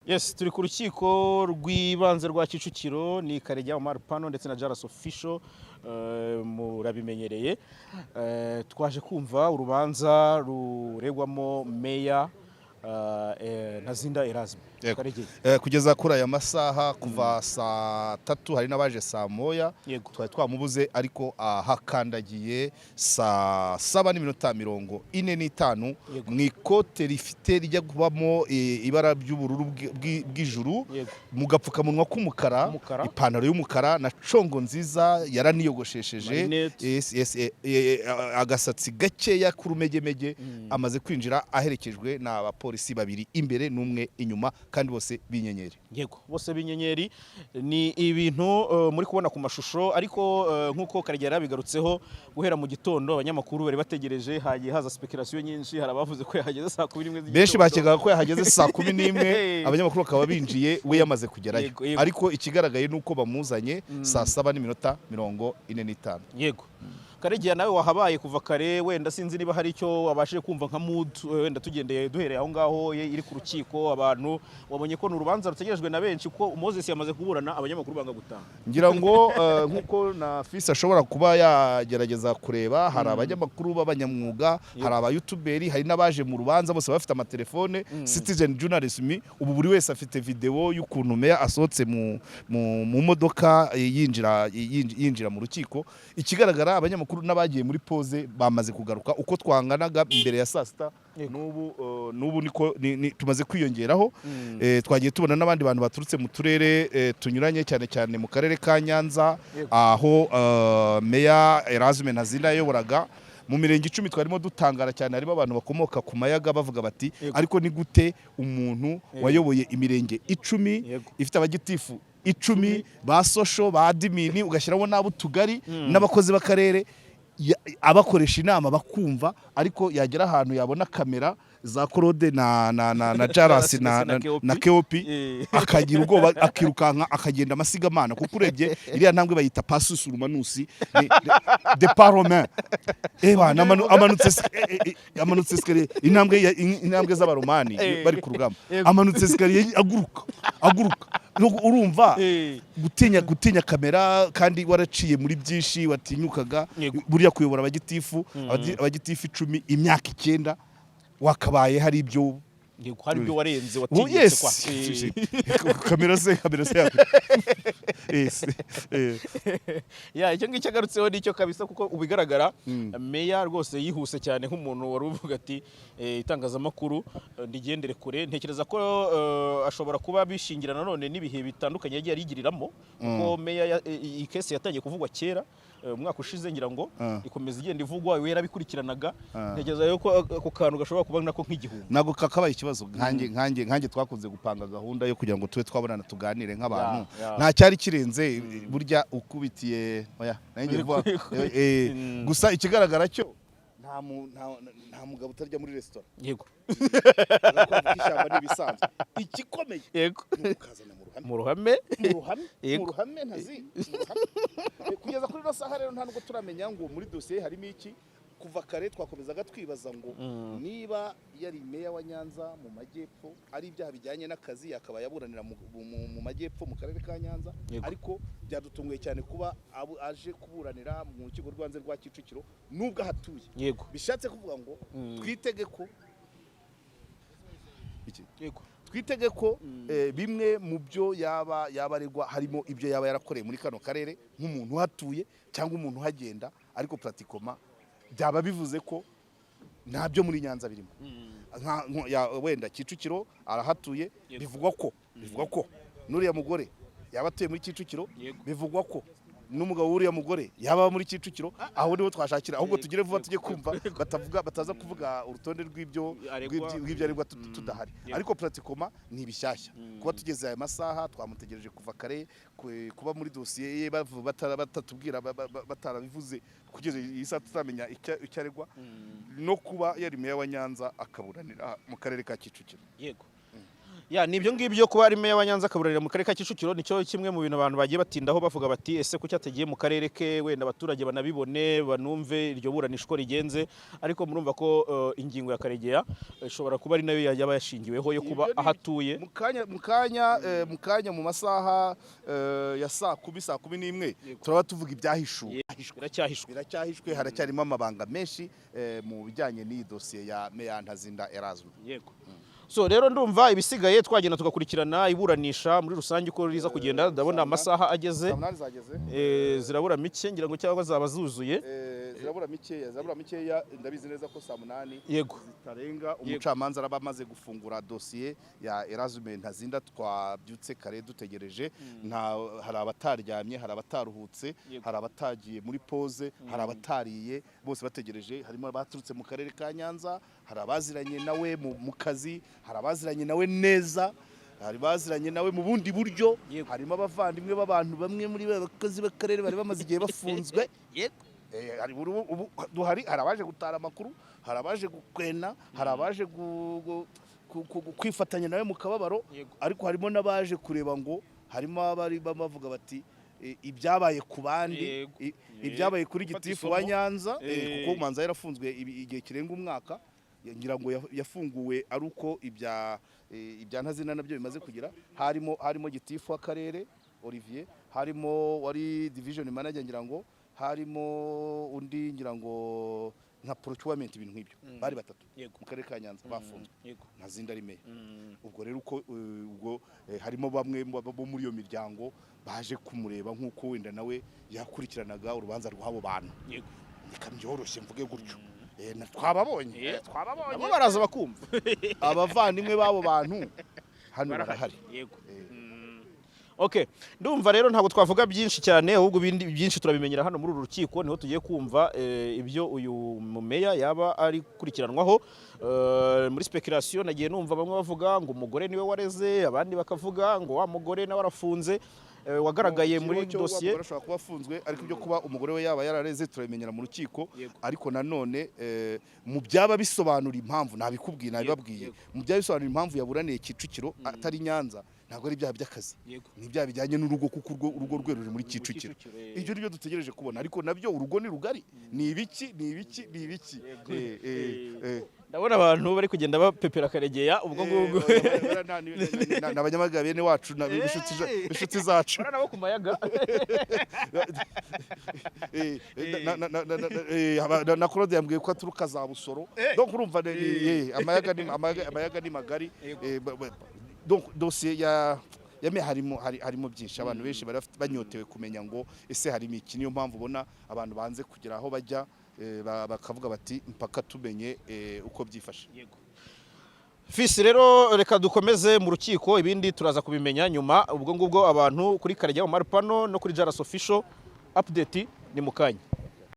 Yes, turi ku rukiko rw'ibanze rwa Kicukiro. Ni Karegeya Omar Pano ndetse na Jaras Official, murabimenyereye. Twaje kumva urubanza ruregwamo meya Ntazinda Erasme. Yego. Karegeya. Kugeza kuri aya masaha, kuva saa 3, hari n'abaje saa 1, twari twamubuze, ariko ahakandagiye saa 7 n'iminota 45 mu ikote rifite rijya kubamo ibara ry'ubururu bw'ijuru, mu gapfukamunwa k'umukara, Umukara. ipantaro y'umukara na congo nziza, yaraniyogoshesheje. Marinette. Yes, agasatsi gakeya k'urumegemege. Amaze kwinjira aherekejwe n'abapolisi babiri imbere n'umwe inyuma, kandi bose b'inyenyeri. Yego, bose b'inyenyeri. Ni ibintu muri kubona ku mashusho, ariko nk'uko Karegeya yabigarutseho, guhera mu gitondo abanyamakuru bari bategereje, hagiye haza speculation nyinshi. Hari abavuze ko yahageze saa 11 z'igitondo. Benshi bakekaga ko yahageze saa 11, abanyamakuru bakaba binjiye we yamaze kugerayo. Yego, yego. Ariko ikigaragaye ni uko bamuzanye saa 7 n'iminota 45. Yego, Karegeya, nawe wahabaye kuva kare, wenda sinzi niba hari icyo wabashije kumva nka mood, wenda tugendeye duhereye aho ngaho iri ku rukiko. Abantu wabonye ko ni urubanza rutegerejwe na benshi, kuko Moses yamaze kuburana, abanyamakuru banga gutaha. Ngira ngo nk'uko na fisi ashobora kuba yagerageza kureba, hari abanyamakuru b'abanyamwuga, hari abayutuberi, hari n'abaje mu rubanza, bose bafite amatelefone, citizen journalism. Ubu buri wese afite video y'ukuntu meya asohotse mu modoka, yinjira mu rukiko. Ikigaragara, abanyamakuru n'abagiye muri pause bamaze kugaruka. Uko twanganaga mbere ya saa 6, n'ubu niko tumaze kwiyongeraho. Twagiye tubona n'abandi bantu baturutse mu turere tunyuranye, cyane cyane mu karere ka Nyanza, aho meya Erasme Ntazinda yayoboraga mu mirenge 10. Twarimo dutangara cyane, harimo abantu bakomoka ku Mayaga bavuga bati: "Ariko ni gute umuntu wayoboye imirenge 10, ifite abagitifu 10, ba social, ba admin, ugashyiramo n'ab'utugari n'abakozi b'akarere, abakoresha inama bakumva, ariko yagera ahantu yabona kamera za Claude na Jarasi na KOP. na KOP, akagira ubwoba, akirukanka, akagenda amasigamana?" Kuko urebye iriya ntambwe bayita passus romanus, ni de pas romain. Eba amanutse escalier, intambwe z'abaromani bari ku rugamba. Amanutse escalier aguruka, aguruka. Urumva gutinya kamera, kandi waraciye muri byinshi, watinyukaga buriya kuyobora abagitifu 10 imyaka 9, wakabaye hari ibyo Yego, hari ibyo warenze, Oh, watinyutse yes. kwa. Kamera se yes. Ya, icyo ngicyo agarutseho nicyo kabisa, kuko ubigaragara meya rwose yihuse cyane, nk'umuntu wari uvuga ati: "Itangazamakuru ndigendere kure." Ntekereza ko ashobora kuba bishingira nanone n'ibihe bitandukanye yagiye arigiriramo, kuko meya iyi case yatangiye kuvugwa kera, umwaka ushize ngira ngo, ikomeza igenda ivugwa, we yarabikurikiranaga. Ntekereza yuko ako kantu gashobora kuba nako nk'igihumbi. Ntabwo kakabaye ikibazo. Nkanjye twakunze gupanga gahunda yo kugira ngo tube twabonana, tuganire nk'abantu. Nta cyari kirenze burya ukubitiye, oya, nanjye ngiye kuvuga, gusa ikigaragara cyo nta mugabo utarya muri resitora. Agakuvuga ishyamba n'ibisanzwe, igikomeye ni ukazana mu ruhame. Mu ruhame. Mu ruhame. Mu ruhame, ntazi mu ruhame. Kugeza kuri ino saha rero, nta nubwo turamenya ngo muri dosiye harimo iki. Kuva kare twakomezaga twibaza ngo niba yari meya wa Nyanza mu majyepfo, ari ibyaha bijyanye n'akazi, akaba yaburanira mu majyepfo, mu karere ka Nyanza. Ariko byadutunguye cyane kuba aje kuburanira mu rukiko rw'ibanze rwa Kicukiro nubwo ahatuye. Bishatse kuvuga ngo twitege ko iki? Twitege ko bimwe mu byo yaba aregwa harimo ibyo yaba yarakoreye muri kano karere nk'umuntu uhatuye cyangwa umuntu uhagenda, ariko pratiquement byaba bivuze ko ntabyo muri Nyanza birimo. Wenda Kicukiro arahatuye. Bivugwa ko n'uriya mugore yaba atuye muri Kicukiro. Bivugwa ko n'umugabo w'uriya mugore yaba aba muri Kicukiro. Aho niho twashakira ahubwo. Tugire vuba, tujye kumva batavuga, bataza kuvuga urutonde rw'ibyo Aregwa. rw'ibyo aregwa tudahari. Ariko pratiquement ni ibishyashya kuba tugeze aya masaha, twamutegereje kuva kare, kuba muri dosiye ye batatubwira, batarabivuze, kugeza iyi saha tutamenya icyo aregwa, no kuba yari meya wa Nyanza akaburanira mu karere ka Kicukiro. Yego. Ya, ni ibyo ngibyo. Kuba ari meya wa Nyanza akaburanira mu karere ka Kicukiro, nicyo kimwe mu bintu abantu bagiye batindaho, bavuga bati: "Ese kuki atagiye mu karere ke, wenda abaturage banabibone, banumve iryo buranisha uko rigenze?" Ariko murumva ko ingingo ya Karegeya ishobora kuba ari nayo yaba yashingiweho yo kuba Ibyo ni aho atuye. Mu kanya, mu masaha ya saa 10, saa 11, turaba tuvuga ibyahishuwe. Biracyahishwe. Biracyahishwe, haracyarimo amabanga menshi mu bijyanye n'iyi dosiye ya meya Ntazinda Erasme. Yego. So rero ndumva ibisigaye twagenda tugakurikirana iburanisha muri rusange uko riza kugenda. Ndabona amasaha ageze. Saa 8 zageze. Zirabura mike ngira ngo, cyangwa zaba zuzuye. Zirabura mikeya, ndabizi neza ko saa 8 zitarenga umucamanza araba amaze gufungura dosiye ya Erasme Ntazinda. Twabyutse kare dutegereje, nta hari abataryamye, hari abataruhutse, hari abatagiye muri pause, hari abatariye, bose bategereje. Harimo abaturutse mu karere ka Nyanza, hari abaziranye nawe mu kazi, hari abaziranye nawe neza, hari abaziranye nawe mu bundi buryo, harimo abavandimwe b'abantu bamwe muri ba bakozi b'akarere bari bamaze igihe bafunzwe. Hari ubu duhari, hari abaje gutara amakuru, hari abaje gukwena, hari abaje kwifatanya nawe mu kababaro, ariko harimo n'abaje kureba ngo harimo abari bavuga bati ibyabaye ku bandi, ibyabaye kuri Gufata gitifu wa isomo. Nyanza, kuko Manza yarafunzwe igihe kirenga umwaka, ngira ngo yafunguwe ari uko ibya Ntazina nabyo bimaze kugira. Harimo gitifu w'akarere Olivier, harimo wari division manager, ngira ngo harimo undi, ngira ngo nka procurement, ibintu nk'ibyo. Bari batatu mu karere ka Nyanza bafunzwe, Ntazinda ari meya. Ubwo rero uko ubwo harimo bamwe bo muri iyo miryango baje kumureba nk'uko wenda nawe yakurikiranaga urubanza rw'abo bantu. Reka byoroshye mvuge gutyo. Twababonye. Twababonye. Nabo baraza bakumva. Abavandimwe b'abo bantu hano barahari. Okay, ndumva rero ntabwo twavuga byinshi cyane, ahubwo ibindi byinshi turabimenyera hano muri uru rukiko, niho tugiye kumva ibyo uyu mumeya yaba ari gukurikiranwaho. Muri speculation nagiye numva bamwe bavuga ngo umugore niwe wareze, abandi bakavuga ngo wa mugore nawe arafunze, wagaragaye muri Ikiriho cyo, wa dosiye. mugore ashobora kuba afunzwe, ariko ibyo kuba umugore we yaba yarareze turabimenyera mu rukiko. Ariko nanone mu byaba bisobanura impamvu nabikubwiye, nabibabwiye, mu byaba bisobanura impamvu yaburaniye Kicukiro atari Nyanza, ntabwo ari ibyaha by'akazi, ni ibyaha bijyanye n'urugo, kuko urugo rwe ruri muri Kicukiro. Kicukiro. Ibyo ni byo dutegereje kubona, ariko nabyo urugo ni rugari, ni ibiki, ni ibiki, ni ibiki. Ndabona abantu bari kugenda bapepera Karegeya ubwo ngubwo. Ni Abanyamagabe bene wacu, b'inshuti zacu. Bari nabo ku mayaga. Na Claude yambwiye ko aturuka za Busoro, donc urumva amayaga ni magari. Donc dossier ya yame harimo byinshi, abantu benshi bari banyotewe kumenya ngo ese harimo iki. Niyo mpamvu ubona abantu banze kugera aho bajya, bakavuga bati mpaka tumenye uko byifashe. Fisi rero, reka dukomeze mu rukiko, ibindi turaza kubimenya nyuma. Ubwo ngubwo abantu kuri Karegeya Omar Pano no kuri Jaras Official, update ni mu kanya.